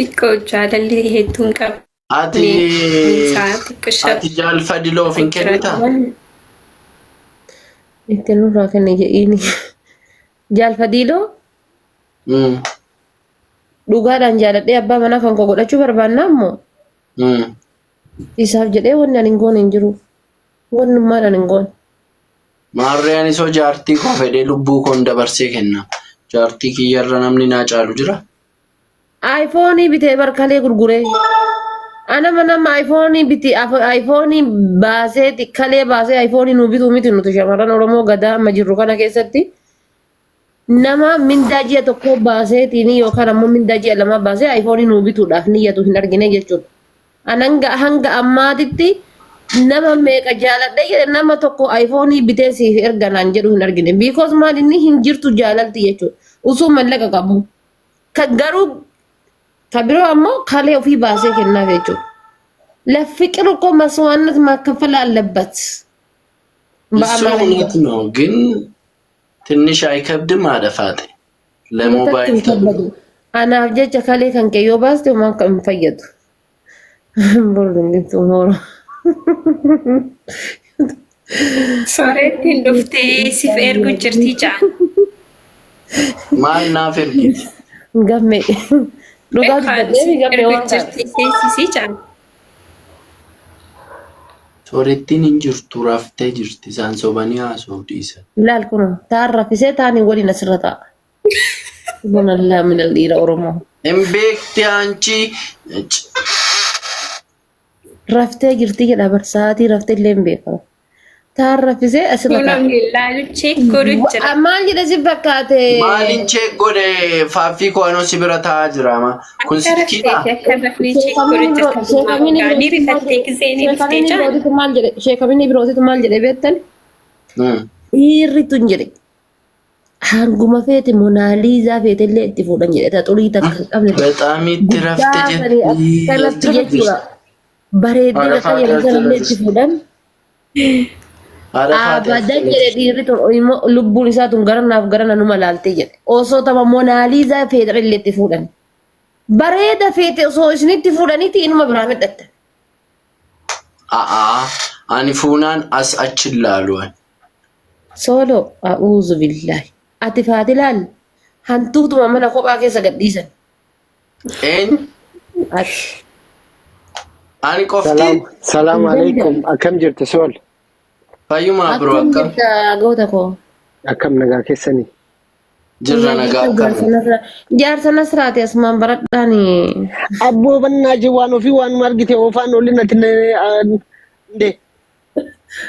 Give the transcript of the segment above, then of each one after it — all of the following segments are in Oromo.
Xiqqoo jaalalli hedduun qabne Ati isaa xiqqoo ati jaal fadiloof hin kennitaa? Itti nurraa kenne jedhiini. Jaal Fadiiloo dhugaadhaan jaaladhee abbaa manaa kan koo godhachuu barbaannaa immoo isaaf jedhee wanni ani hin goone hin jiru. Wannummaan ani hin goone. Maarree ani soo jaartii koo fedhee lubbuu koon dabarsee kenna. Jaartii kiyyarra namni naa caalu jira. iPhone bitee barkalee gurguree. Anama nama iPhone biti iPhone baasee kalee baasee iPhone nu bituu miti nuti shamarran Oromoo gadaa amma jirru kana keessatti nama mindaa ji'a tokkoo baaseetiin yookaan ammoo mindaa ji'a lamaa baasee iPhone nu bituudhaaf niyyatu hin argine jechuudha. An hanga hanga ammaatitti nama meeqa jaaladhe jedhe nama tokko iPhone bitee siif erga naan jedhu hin argine. Because maal inni hin jirtu jaalalti jechuudha. Usuu mallaqa qabu. Ka garuu ka biroo ammoo kalee ofii baasee kennaaf jechuudha. ለፍቅር እኮ መስዋዕትነት መከፈል አለበት። እሱ በአማርኛ እውነት ነው፣ ግን ትንሽ አይከብድም? አደፋጤ ለሞባይል ተብሎ Anaaf jecha kalee kan kee yoo baaste homaa kan hin fayyadu. Borru tomorrow. Soorettiin dhuftee siif ergu jirti jaan. Maal naaf ergiti? Gamme. Dhugaa Beekaan dubbadhee siif gamme ergu waan kana. jirti seensisii jaan. Soorettiin hin jirtu raftee jirti. Isaan sobanii haasa'uu dhiisan. Ilaal kun taan raffisee taaniin waliin asirra taa'a. Subhanallah min dhiira Oromoo. Hin beekti anchi. Raftee jirti jedha bar sa'aatii raftee illee hin beekamu. Taan raffisee asirra Kun taa'a. namni ilaalu check godhu jira. Maal jedhe si fakkaate? Maaliin check godhe faaffii koo anoo si bira taa'aa jira ama. Kun Akka raftee silkiidha. fi akka rafnee check godhu jirta. Ni rifattee gisee ni dhuftee jaan. Birootitu maal jedhe? Sheekamini birootitu maal jedhe beektan? Dhiirri tun jedhe. Hanguma feete Monaaliizaa feete illee itti fuudhan jedhe. Ta xurii takka hin qabne. በጣም itti rafte Guddaa sanii akkanatti jetti. jechuudha. Bareeddina Haadha fayyadu Faaxee sanallee itti fuudhan. Haadha Faaxee Abadan jedhe dhiirri tun immoo lubbuun isaa tun gara naaf gara nanuma laaltee jedhe. Osoo tama Monaaliizaa feete illee itti fuudhan. Bareeda feete osoo isinitti fuudhaniiti inuma biraa midhatte. A'aa ani fuunaan as achi hin laalu ani. Soolo a'uuzu billaahi. Ati faati laal hantuutuma mana kophaa keessa gadhiisan. Eenyu? Ati. Ani qofti Salaam, salaam alaikum. Akkam jirtu Sool? fayyumaa biroo Akkam akkam jirta goota koo? Akkam nagaa keessanii? jirra nagaa akkam. Jaarsa Nasraati asumaan baradhaani. Abboo bannaa jee waan ofii waanuma argite oofaan olin ati nde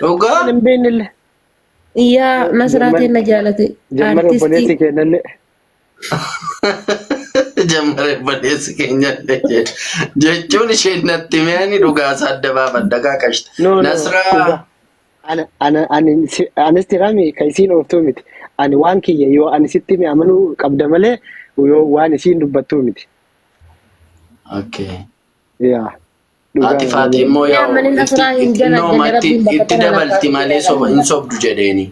Dhugaa waan hin beeknellee. Yaa Nasraatiin na jaalate. Jammara obboleessi Artistii. keenyallee. Jammara obboleessi keenya illee jechuun isheen natti mi'aani dhugaa isaa adda baafadha qaaqashte. No, no. Nasraa dhugaa. Ana, ana, ani, si- anis tirami kan isiin ooftuu miti. Ani waan kiyya yoo ani sitti hime amanuu qabda malee yoo waan isiin dubbattuu miti. Okay. Yaa. Dhugaa Haati Faaxee immoo Yaa yaa'u malee Nasraa hin itti jala nooma jala itti rabbiin bakka itti tana dabalti malee soba hin sobdu jedheeni.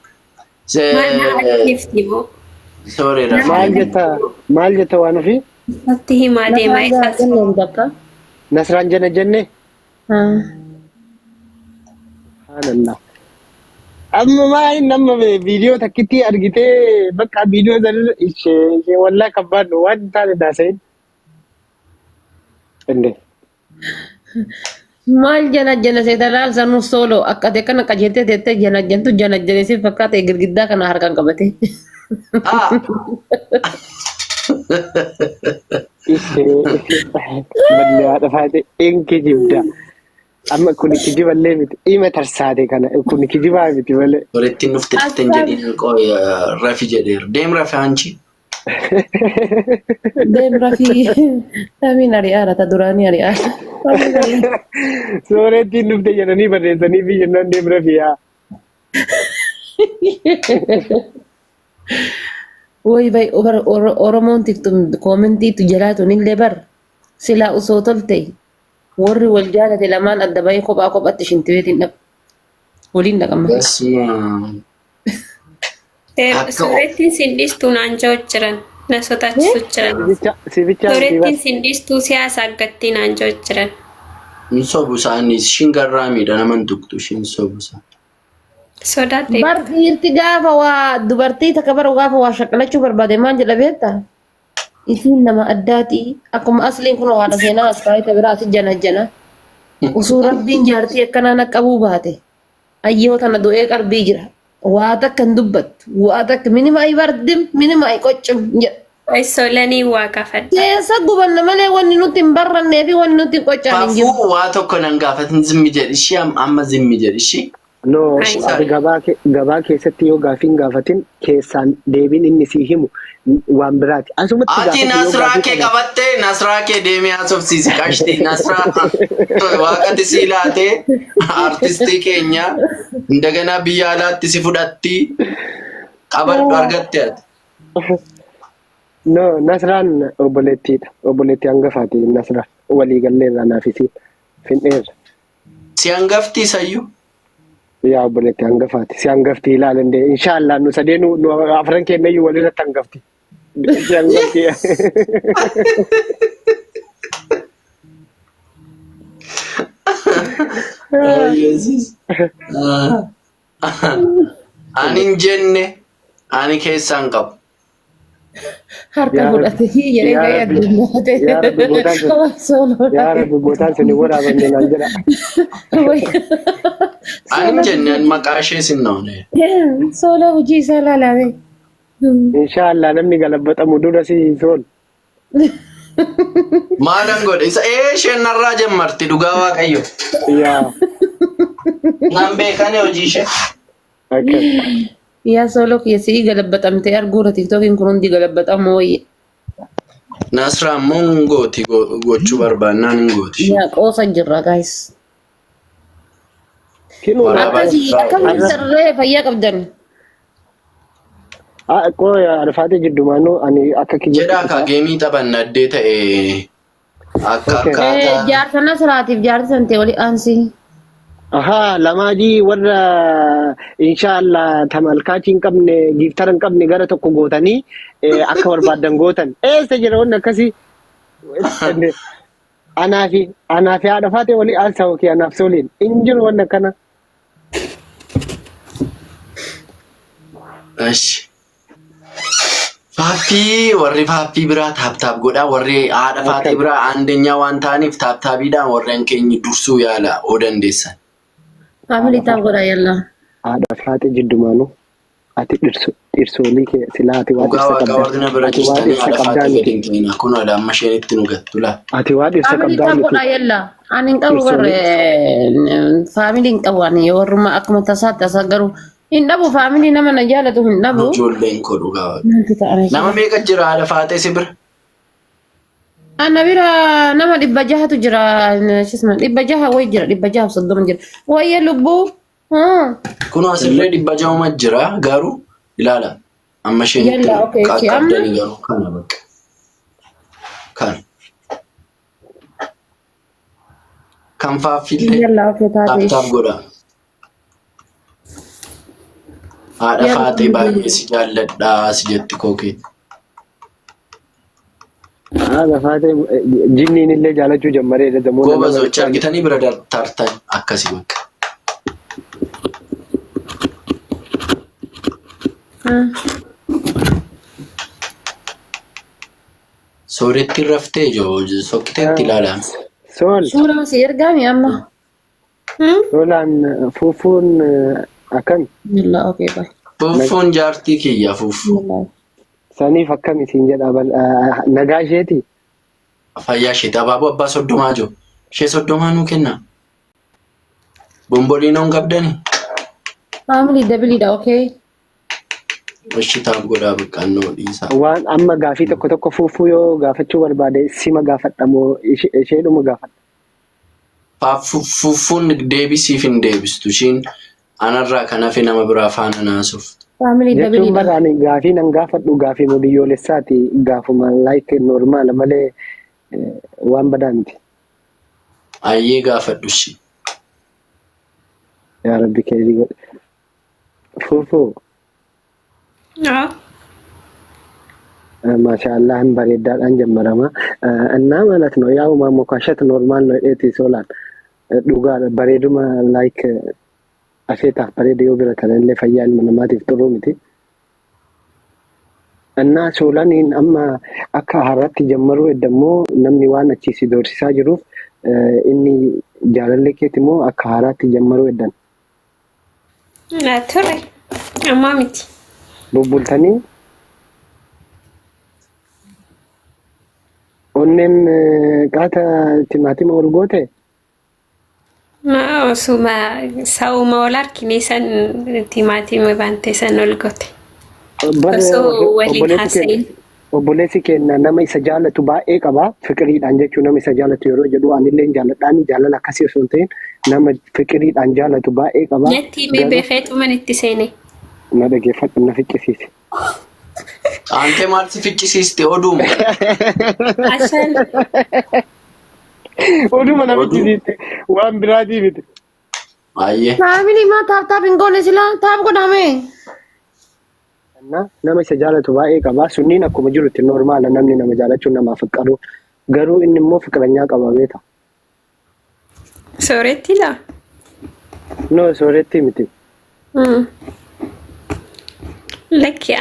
Maal na ajjeefti boo? Sorry Maal rafne. jetta maal jetta waan ofii? Natti himaa deemaa Nasraan isaas. jala bakka. Nasraan jana jenne? Haa. Subhanallah. Amma maal nama viidiyoo takkitti argitee bakka viidiyoo sana ishee ishee wallaa kan baadhu waan hin taane naasa'in. Inde. Maal jala jala seeta laal sanuu soolo akka ati akkana qajeeltee teettee jala jaltu jala jala si fakkaate girgiddaa kana harkaan qabate. Ah! Ishee ballee haadha faate in kijibda. Amma kun kijiballee miti. Ima tarsaate kana kun kijibaa miti malee. Walittiin dhufte dhufte hin jedhiin qoy rafi jedheera. Deem rafi anchi. Deem rafii. Ramiin ari'aara ta duraanii ari'aara. Soorettiin dhufte jedhanii barreessanii fi jennaan deem rafi yaa. Woy bay Oromoon tiktu koomentiitu jalaatu nillee bar silaa osoo tolte warri wal jaalate lamaan adda bahee kophaa kophatti shintibeetiin dhaqu. Waliin dhaqan malee. Basma. Akka Soorettiin sin dhiistu naan ja'u jiran. Na sodaachisu jiran. Si bichaa miti Durettiin bar. sin dhiistuu siyaasa aggattii naan jiru jiran. Hin sobu isaanii ishiin garraamiidha nama hin tuqxu ishiin sobu isaan. Sodaadhe. Bar dhiirti gaafa waa dubartii takka bara gaafa waa shaqalachuu barbaade maal jedha beektaa? Isiin nama addaati. Akkuma asliin kun haadha seenaa as kaayita biraa asi jana jana. Osoo rabbiin jaartii akkanaa na qabuu baate. Ayyoo tana du'ee qarbii jira. Waa takka hin dubbattu. Waa takka minima ay bardim minima ay qoccum jedha. Solanii waa gaafadha. Keessa gubanna malee wanni nuti hin barrannee fi wanni nuti hin qoccaan hin jiru. Faafuu waa tokko nan gaafatin zimmi jedhi ishii amma zimmi jedhi ishii. No, Ai. ati gabaa keessatti yoo gaafii hin gaafatin keessaan deebiin inni sii himu waan biraati. Asumatti Ati gaafadhu yoo Nasraa gaafii kee qabaate. qabattee Nasraa kee deemee haasofsiisi qashti Nasraa waaqati sii laatee artistii keenya indaganaa biyya alaatti si fudhatti qabadhu argatte ati. No, Nasraan obboleettiidha. Obboleettii hangafaati Nasraan. Walii galleerra naaf isiin. Finneerra. Si hangafti isayyuu. Yaa obboleetti hangafaati. Si hangafti ilaalan dee. Inshaallah nu sadeenuu nu afran keenyayyuu walirratti hangafti. Si hangafti. Yesus. Ani hin jenne ani keessaan qabu. Harka Yaa Rabbi. fudhate jedhee Yaa ga'ee Rabbi. addunyaa Yaa Rabbi gootaan sun. Yaa Rabbi gootaan sun hin waraabamne naan jedha. Ani hin jenne ani maqaa ishee sin noone. Soola hojii isaa ilaalame. Inshaallah namni galabbatamu dura si sool. Maalan godhe isa ee isheen narraa jammarti dhugaa waaqayyo. Yaa. Nan beekane hojii ishee. Akkas. Yaa sooloo kiyya si'ii galabbaxamtee arguura tiktookiin kun hundi galabbaxamu wayya. Nasraa immoo hin gooti gochuu barbaannaan hin gooti. Yaa qoosa jirra guys. Kinoo Waraabaa Akkasii jirraa. akkam jirtarree fayyaa qabdan. Qooya arfaatee jiddumaanuu ani akka kiyyatti Jedhaa kaa geemii taphanna addee ta'e akka Okay. akkaataa. Jaarsa Nasraatiif jaarsi san ta'e oli aansii. Ahaa lamaajii warra inshaallah tamalkaachii hin qabne giiftara hin qabne gara tokko gootanii akka barbaaddan gootan. Eessa jira wanni akkasii? Anaa fi haadha faatee walii aansa yookiin anaaf sooliin hin jiru wanni akkana. Eshi. Faaffii warri faaffii biraa taap taap godhaa warri haadha faatee biraa aandenyaa waan ta'aniif taap taapiidhaan warreen keenya dursuu yaala oo dandeessan. Faamilii taaf godhaa yallaa. Haadha faatee jiddumaanuu ati dhirsu dhirsoolii kee silaa ati waa Dhugaa dhirsa waaqa qabdaa warri na bira ati waa jirtanii dhirsa haadha qabdaa faatee gadi miti hin ta'inaa kun haadha amma isheen itti nu gattu laa. ati waa dhirsa Faamilii qabdaa taaf miti godhaa yallaa. Ani hin qabu dhirsoolii barre faamilii hin qabu ani warruma akkuma tasaatti tasa garuu hin dhabu faamilii nama na jaalatu hin dhabu. Ijoolleen koo dhugaa waaqa. Maaltu ta'an Nama meeqa jira haadha faatee si bira? Ana bira nama 600tu jira. Shisma 600 wayi jira 630 jira. Wayya lubbuu. Kunoo asirree 600 jira garuu ilaala amma isheen itti Yalla okay okay amma qaqqabdanii garuu kana bakka kana kan faaffillee yalla okay taap taate taap ishi. godha. Haadha Yalla faatee baay'ee si jaalladha si jetti kookee. Haadha faatee jinniin illee jaalachuu jammareera zamoona nama Goobazochi argitanii bira tartan akkasii bakka. Sooretti raftee joo sokkiteetti ilaalaa. Sool Suuraa si ergaami amma. Soolaan fuufuun akkami Yalla okay bye. Fuuffuun jaartii kiyya fuuffuu. Yalla. Saniif akkami siin jedha nagaa isheeti. Fayyaa isheeti abaaboo abbaa 30 jiru. Ishee 30 nuu kenna. Bomboliinoon qabdani. Family double okay. Ishi taaf godhaa baqqaannoo dhiisaa. Waan amma gaafii tokko tokko fuufuu yoo gaafachuu barbaade sima gaafadha moo isheedhuma gaafadha? Fuuffuun deebii siif hin deebistu. Ishiin anarraa kan hafe nama biraa faana naasoftu. Family Jechuun double bara ani gaafii nan gaafadhu gaafii biyyoolessaati gaafuma like normaala malee waan badaa miti. Ayyee gaafadhu ishii. Yaa Rabbi keerii godhe. Fuufuu Haa. ማሻአላህ bareeddaadhaan ጀመረማ እና ማለት ነው ያው ማሞካሸት normal ነው dheeti solaan dhugaadha bareeduma like asheetaaf bareeda yoo bira taran illee fayyaa ilma namaatiif xuruu miti. እና soolaniin amma akka haaraatti ጀመሩ dammoo namni waan achii si doorsisaa jiruuf inni jaalallee keeti immoo akka haaraatti ጀመሩ eddan. Ture. Ammaa miti. Bubbultanii onneen qaata timaatima ol goote. Osuma sa'uma wal harkine san timaatima baantee san ol goote. Osoo waliin haasa'in. Obboleessi keenya nama isa jaalatu baay'ee qaba. Fiqiriidhaan jechuun nama isa jaalatu yeroo jedhu anillee jaaladhaan jaalala akkasii osoo hin ta'in nama fiqiriidhaan jaalatu baay'ee qaba. Natti himee beekeetuman itti seene. Na dhageeffadhu na ficcisiise. Aantee maal si ficcisiiste oduuma? Ashaan. Oduma na ficcisiiste waan biraatii miti. Baay'ee. Family maa tap tap hin goone silaa tap godhame. Nama isa jaalatu baay'ee qaba. Sunniin akkuma jirutti normal namni nama jaalachuun namaaf qaru. Garuu inni immoo fiqiranyaa qaba beeka. Sooretti laa? No, sooretti miti. Lakki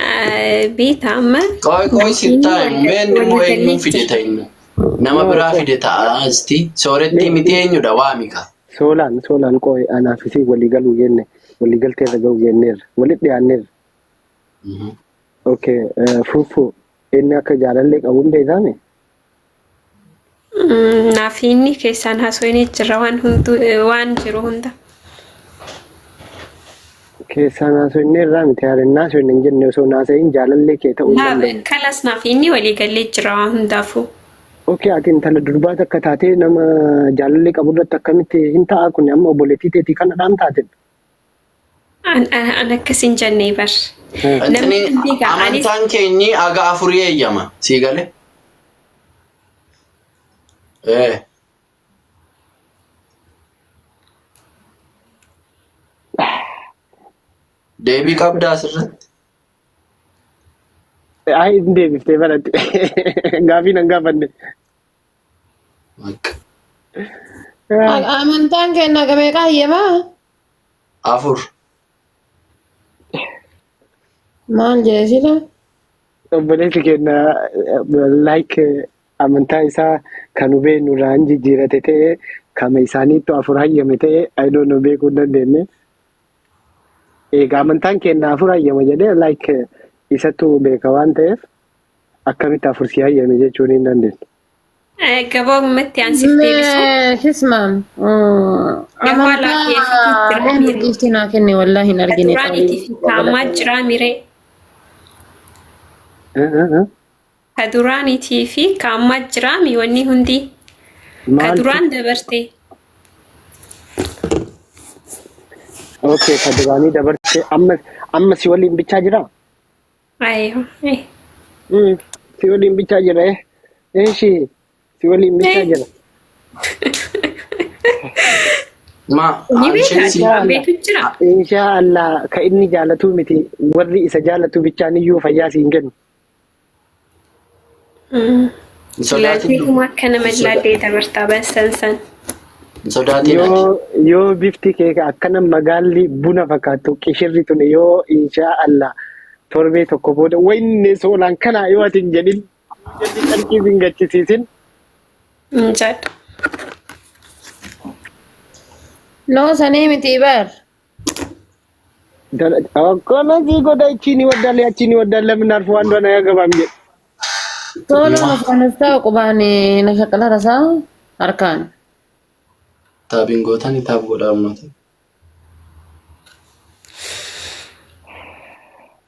beeta amma. Qoy qoy sittaa meenni immoo eenyuun fide ta'innu? Nama biraa fide ta'a asti. Sooretti miti eenyudha waamika? Soolaan soolaan qoy anaaf isii walii galuu jenne walii galteerra ga'uu jenneerra walitti dhiyaanneerra. Okay, fuufuu inni akka jaalallee qabuun beekame? Naaf inni keessaan haasofnee jira waan hunduu waan jiru hunda. Keessaan haasofnee irraa miti haarannaa haasofne hin jenne osoo naasa'iin jaalallee kee ta'uu hin danda'u. Kalas naaf inni walii galee jira waan hundaafuu. Okay, ati intala durbaa takka taatee nama jaalallee qabu irratti akkamitti hin ta'a kun amma obboleettii teetii kana dhaam taateen? An akkas hin jenne bar. Intini amantaan keenyi aga afurii eeyyama. Sii galee? Ee. Deebii qabdaa asirratti? Ay, hin deebiftee baratti. Gaafii nan gaafanne. Bakka. Amantaan keenya meeqa hayyamaa? Afur. Maal jedhe sila? Obboleessi keenya like amantaa isaa kan hubee nurraan jijjiirate ta'e kama isaaniittu afur hayyame ta'e I don't know beekuu hin dandeenye. Egaa amantaan keenya afur hayyama jedhee like isattu beeka waan ta'eef akkamitti afur si hayyame jechuun hin dandeenye. Gabaabumatti aan siif deebisu. Sisma. Amantaa Amantaa giiftii naa kenne wallaahi hin argine. Duraaniitii fi kaammaa jira miree. Ka duraaniitii fi kaammaa jira mi wanni hundi. Ka duraan dabarte. Okay, ka duraanii dabarte amma amma si waliin bichaa jiraa? Ayyoo. Si waliin bichaa jira eh. Eeshi si waliin bichaa jira. Ma Ni aansheen si beekaa beetu jira. Insha Allah ka inni jaalatu miti warri isa jaalatu bichaan iyyuu fayyaa si hin kennu. Hin sodaatin. Laalteetuma akka nama laaltee dabartaa basan san. Hin sodaatin ati. Yoo yoo bifti kee akkana magaalli buna fakkaattu qishirri tun yoo insha Allah torbee tokko booda wanni soolaan kana yoo ati hin jedhin jalli carqii hin gachisiisin. Hin jedhu. No sanii miti bar. Akkana sii godha achiin ወዳለ achiin ወዳለ ለምን አርፎ አንዷን አያገባም jedhe. Tola afgaanistaa qubaan na shaqala rasaa harkaan. Taabiin gootanii taap godhaa uummata.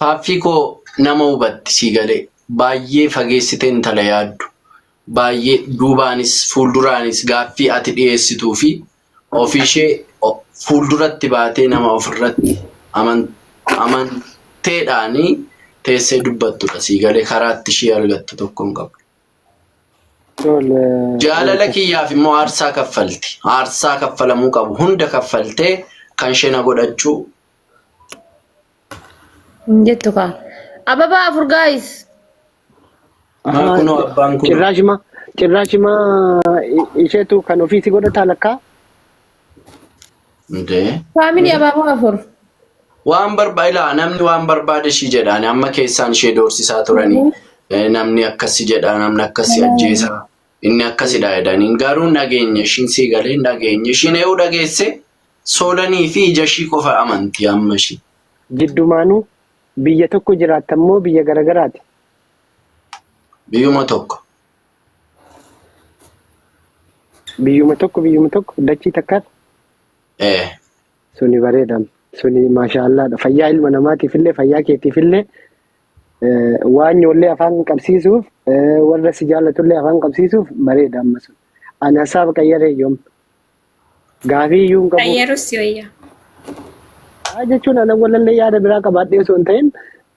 Paaffii koo nama hubatti sii galee baay'ee fageessitee intala yaaddu. Baay'ee duubaanis fuulduraanis gaaffii ati dhiyeessituu fi ofiishee fuulduratti baatee nama ofirratti amanteedhaanii teessee dubbattudha sii galee karaatti ishee argattu tokko hin qabdu. Jaalala kiyyaaf immoo aarsaa kaffalti. Aarsaa kaffalamuu qabu hunda kaffaltee kan ishee na godhachuu Hin jettu kaa. Ababaa afur guys. Maal kunoo abbaan kunoo. Cirraashima cirraashima isheetu kan ofii si godhataa lakkaa. Indee. Faamilii abaaboo afur. Waan barbaade ilaa namni waan barbaade ishii jedhaan amma keessaan ishee doorsisaa turanii namni akkasi jedha namni akkasi ajjeesa inni akkasidha jedhanii garuu hin dhageenye ishiin sii galee hin dhageenye ishiin eeyyuu dhageesse soolanii fi ija ishii qofa amanti amma ishii. Jiddumaanuu biyya tokko jiraattan moo biyya garagaraati? Biyyuma tokko. Biyyuma tokko biyyuma tokko dachii takkaati? Ee. Suni bareeda. Suni maashaallaadha. Fayyaa ilma namaatiif illee fayyaa keetiif illee waan nyoollee afaan qabsiisuuf warra si jaalatullee afaan qabsiisuuf bareeda amma sun. Ani hasaaba qayyaree yoom. Gaafii iyyuu hin qabu. Qayyarus wayya. Haa jechuun ana walallee yaada biraa qabaadhee osoo hin ta'in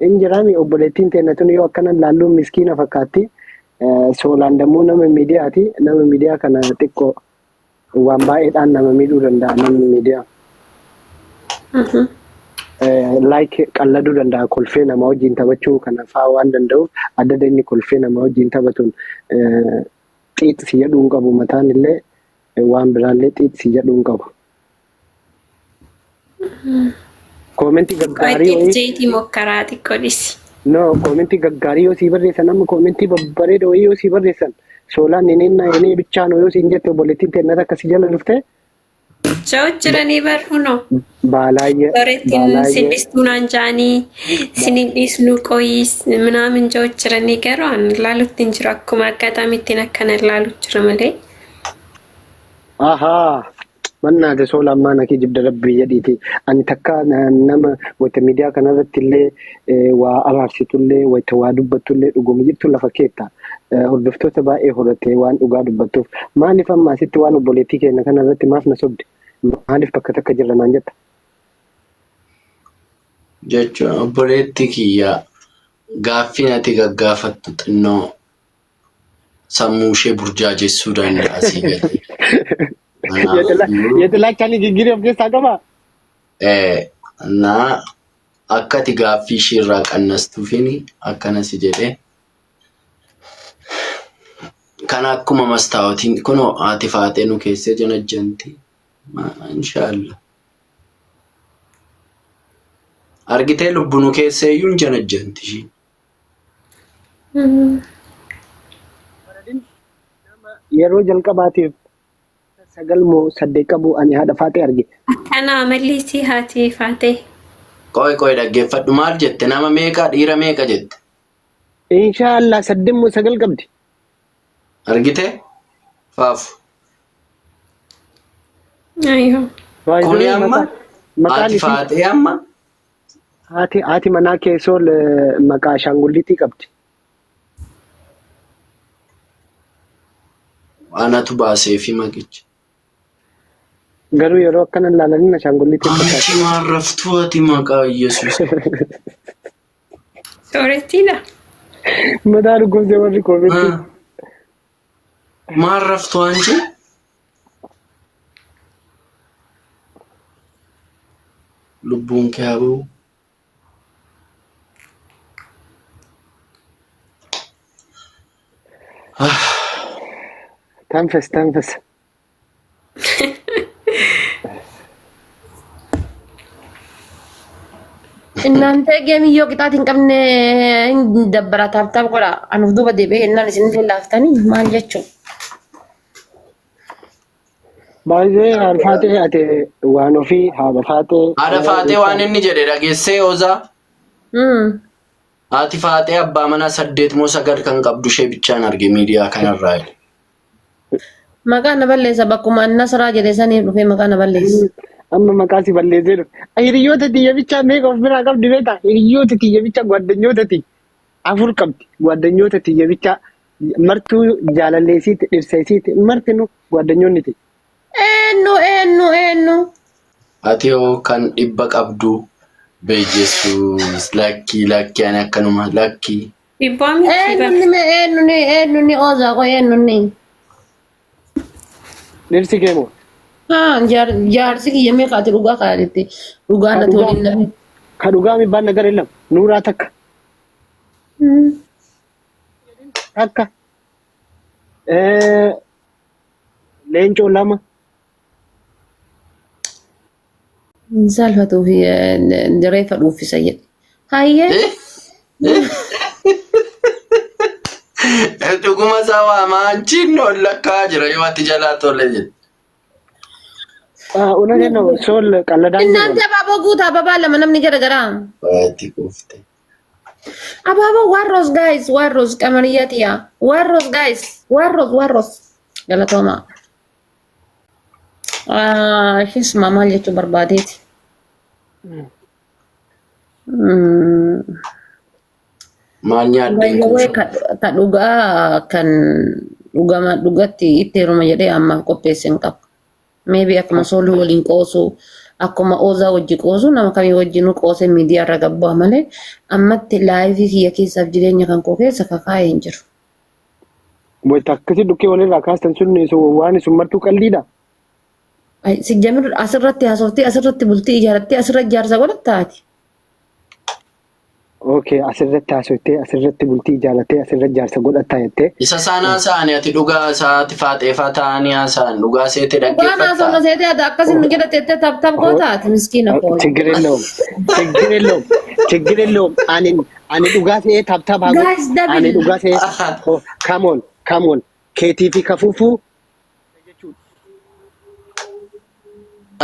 hin jiraami obboleettiin teenna tun yoo akkana laalluun miskiina fakkaatti. Soolaan dammoo nama miidiyaati. Nama miidiyaa kana xiqqoo waan baay'eedhaan nama miidhuu danda'a namni miidiyaa. Like qalladuu danda'a kolfee nama wajjin taphachuu kana fa'aa waan danda'uuf adda inni kolfee nama wajjin taphatuun xiix si jedhuu hin qabu mataan illee waan biraallee xiix si jedhuu hin qabu. Koomentii gaggaarii Qo'eetti wayii jeetii mokkaraa xiqqoo dhisi. no koomentii gaggaarii yoo sii barreessan amma koomentii babbareeda wayii yoo sii barreessan soolaan neneenna yenee bichaa noo yoo siin jette obboleettiin teennata akka si jala dhufte Ja'u jiranii bar hunoo. baalaayye Soreettiin baalaayye sin naan ja'anii sin hin dhiisnu qoyii minaamin ja'u jiranii garuu an ilaalutti hin jiru akkuma aggaxaamittiin akkana ilaalutti jira malee. Ahaa mannaate soolaan maana kee jibda rabbii jedhiiti ani takka nama wayita miidiyaa kanarratti illee waa araarsitullee wayita waa dubbattullee dhuguma jirtu lafa keetta hordoftoota baay'ee horattee waan dhugaa dubbattuuf maaliif amma asitti waan obboleettii keenya kanarratti maaf na sobde maaliif bakka takka jirra naan jetta. Jechuun obboleettii kiyya gaaffiin ati gaggaafattu xinnoo sammuu ishee burjaajessuu danda'a sii galee. Kanaaf Yexilaachaa nigigirii of keessaa qabaa? na akka ati gaaffii ishee irraa qannastuufin akkana si jedhe. Kana akkuma mastaawotiin kunoo haati faaxee nu keessee janajjanti. Inshaallah. Argitee lubbu nu keessee iyyuu hin janajjanti ishiin. Yeroo jalqabaatiif sagal moo saddeet qabu ani haadha faaxee arge. Akkana amalli isii haati faatee. Qoy qoy dhaggeeffadhu maal jette nama meeqa dhiira meeqa jette Inshaallah saddeet moo sagal qabdi. argite faafu. Ayyoo. Kuni amma Maqaan haati isii faaxee amma haati haati manaa keessoo maqaa ashaangulliitii qabdi. Anatu baaseefi maqicha. Garuu yeroo akkana ilaalanii ashaangulliitii fakkaata. Anchi maal raftuu ati maqaa Yesuus. Soorettiidha. Mataa dhukkubsee warri koometti. Maal raftuu anchi? Lubbuun kee haa ba'u. Tanfas tanfas. Innaan ta'e geemiyyoo qixaati hin qabne hin dabbara taap taap godha. Anuuf duuba deebi'ee innaan isinillee laaftanii maal jechuun. Baay'ee haadha faatee ati waan ofii haadha faatee. Haadha faaxee waan inni jedhe dhageessee Oozaa. Haati faaxee abbaa manaa saddeet moo sagal kan qabdu ishee bichaan arge miidiyaa kanarraa. Maqaa na balleessa bakkuma Nasraa jedhe saniif dhufee maqaa na balleessa. Amma maqaa si balleessee dhufe. Hiriyoota tiyya bichaa meeqa of biraa qabdi beektaa? Hiriyoota tiyya bichaa gwaaddanyoota tiyya afur qabdi. Gwaaddanyoota tiyya bichaa martuu jaalalleesiiti dhirseesiiti martinu gwaaddanyoonni tiyya. Eenyu eenyu eenyu. Ati hoo kan dhibba qabdu beejessuus lakkii lakkii ani akkanuma lakkii. Dhibbaa miti Eenyu bar. ni eenyu ni eenyu ni oozaa koo eenyu ni. Dhirsi kee moo? Haa jaarsi kiyya meeqa ati dhugaa kaa'atetti dhugaa natti waliin na. Ka dhugaa mibbaan nagar hin lama. Nuuraa takka. Takka. Leencoo lama. Hin saalfatuu fi reeffa dhuuffisa jedhe. Hayyee. Dhuguma isaa waamaa achiin ol lakkaa jira yoo ati jalaa tole jedhe. እውነቴን ነው ሶል ቀለዳ እናንተ abaaboo guutaa ababaa lama namni gara garaa. Waati kuufte. Abaaboo one rose guys, one rose qamariyyaa tiyaa. One rose guys, one rose, one rose. Galatooma. Ishis maal jechuu barbaadeeti. Maal nyaaddeen Baay'ee kuufa? ka dhugaa kan dhugama dhugatti itti heeruma jedhee ammaaf qopheesse hin qabu. Maybe akkuma soolii waliin qoosu, akkuma oozaa wajji qoosu, nama kamii wajjinuu qoosee miidiyaa irra gabbu'a malee ammatti life kiyya keessaaf jireenya kan koo keessa kakaa'ee hin jiru. Wayita akkasii dhukkee walirraa kaastan sun waan isin martuu qalliidha. Sijjamir asirratti haasoftee, asirratti bultii ijaarrattee, asirratti jaarsa godhattaati. Okay, asirratti haasoftee, asirratti bultii ijaarrattee, asirratti jaarsa godhattaa jettee. Isa isaan haasa'an ati dhugaa isaati faaxeefaa ta'anii haasa'an dhugaa seete Dhugaan haasofna dhaggeeffattaa. seetee ati akkasin jedha teettee tap tap gootaati miskiina koo. ችግር የለውም ችግር የለውም ችግር የለውም። ani dhugaa se'ee tap tap haa godhu. Guys, double. Ani dhugaa se'ee come on, come on, keetii fi kafuufuu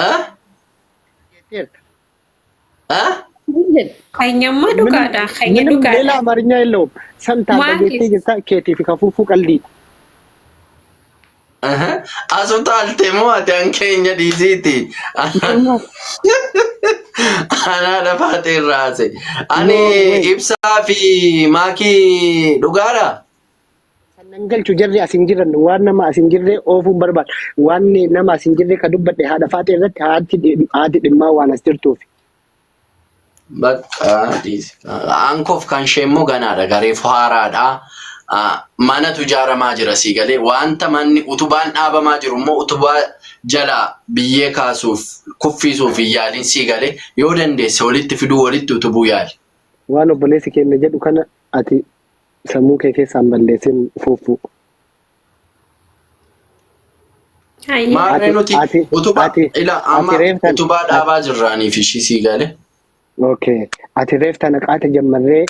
Ah? Ah? Keenyammaa dhugaadha. Keenya ምንም ሌላ dhugaadha. አማርኛ የለውም። ሰምታ Maaliif? dhageettee jirta keetii fi kafuufuu qalbii. Asu taalte moo ati an keenya dhiisiiti? Anaadha faatee irraa haase. Ani ibsaa fi maakii dhugaadha. Sannan galchu jarri as hin jiran waan nama as hin jirre oofuun barbaada. Waan nama as hin jirre ka dubbadhe haadha faatee irratti haati dhimmaa waan as jirtuuf. Bakka dhiisi. Ankoof kan ishee immoo ganaadha. Gareef haaraadha. Manatu ijaaramaa jira sii galee wanta manni utubaan dhaabamaa jiru immoo utubaa jalaa biyyee kaasuuf kuffisuuf hin yaaliin sii galee yoo dandeesse walitti fiduu walitti utubuu yaali. Waan obboleessi keenya jedhu kana ati sammuu kee keessaan balleessin fuufuu. Hayyee. Maarree nuti utubaa ila amma ati reeftan utubaa dhaabaa jirraaniif ishii sii galee. Okay. Ati reeftan qaata jammarree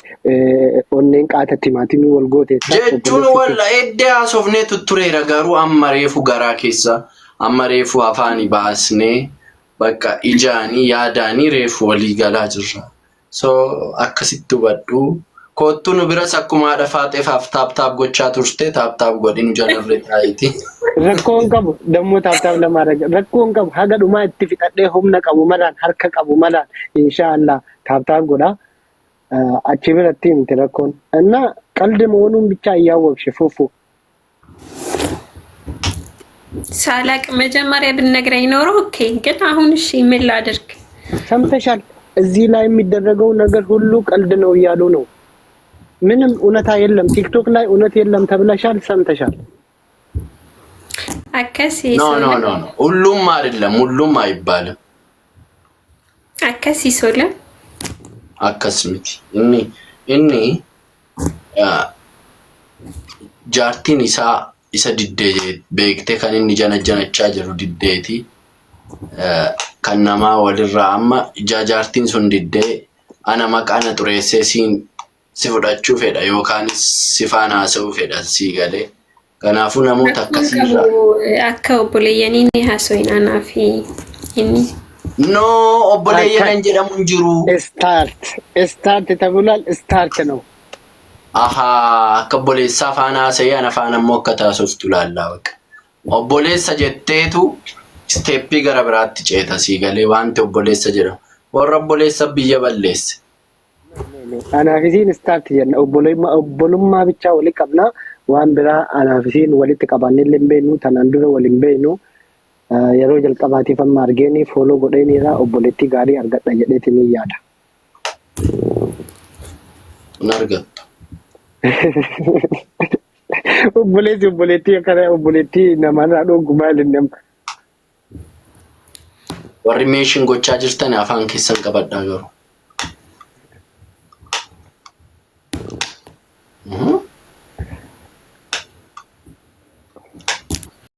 onneen qaata timaatimii wal gooteessa. Jechuun walla eddee haasofnee tuttureera garuu amma reefu garaa keessa amma reefu afaanii baasnee bakka ijaanii yaadaanii reefu walii galaa jirra. So akkasitti hubadhu. Koottuu nu biras akkuma haadha faaxeefaaf tap tap gochaa turte tap tap godhi nu jalarree taa'iti. Rakkoo hin qabu dammoo tap tap lama raga rakkoo hin qabu haga dhumaa itti fixadhee humna qabu malaan harka qabu malaan inshaallah tap tap godha. Achi biratti miti rakkoon. እና ቀልድ መሆኑን ብቻ እያወቅሽ ፉፉ ሳላቅ መጀመሪያ ብትነግረኝ ኖሮ okay። ግን አሁን እሺ ምን ላድርግ? ሰምተሻል። እዚህ ላይ የሚደረገው ነገር ሁሉ ቀልድ ነው እያሉ ነው። ምንም እውነታ የለም። ቲክቶክ ላይ እውነት የለም ተብለሻል፣ ሰምተሻል። Akkasii No, no, no, no, ሁሉም አይደለም፣ ሁሉም አይባልም። Akkasii ሶለ Akkas miti. Inni jaartiin isaa isa diddee beektee kan inni jana janachaa jiru diddeeti. Kan namaa walirraa amma ija jaartiin sun diddee ana maqaa na xureessee siin si fudhachuu fedha yookaanis si faana haasa'uu fedha sii galee. Kanaafuu namoota Rakkoon akkasiirraa. qabu akka obboleeyyanii ni haasofna anaa fi inni. No, obboleeyyan jedhamu hin jiru. Start start ተብሏል። Start ነው። Ahaa, akka obboleessaa faana haasa'ee ana faana immoo akka taasiftu laallaa baqa. Obboleessa jetteetu step gara biraatti ceeta sii galee wanti obboleessa jedhamu. Warra obboleessa biyya balleesse. Anaaf isiin start jenna. Obbolummaa bichaa wali qabna. Waan biraa anaaf isiin walitti qabaannee illee hin beeknu. Tanaan dura wal hin beeknu. Yeroo jalqabaatiif amma argeeni follow godheeniira obboleettii gaarii argadha jedheetiin ni yaada. Hin argattu. Obboleessi obboleettii akkana obboleettii namarraa dhoogu maali nama. Warri meeshin gochaa jirtan afaan keessan qabadhaa garuu.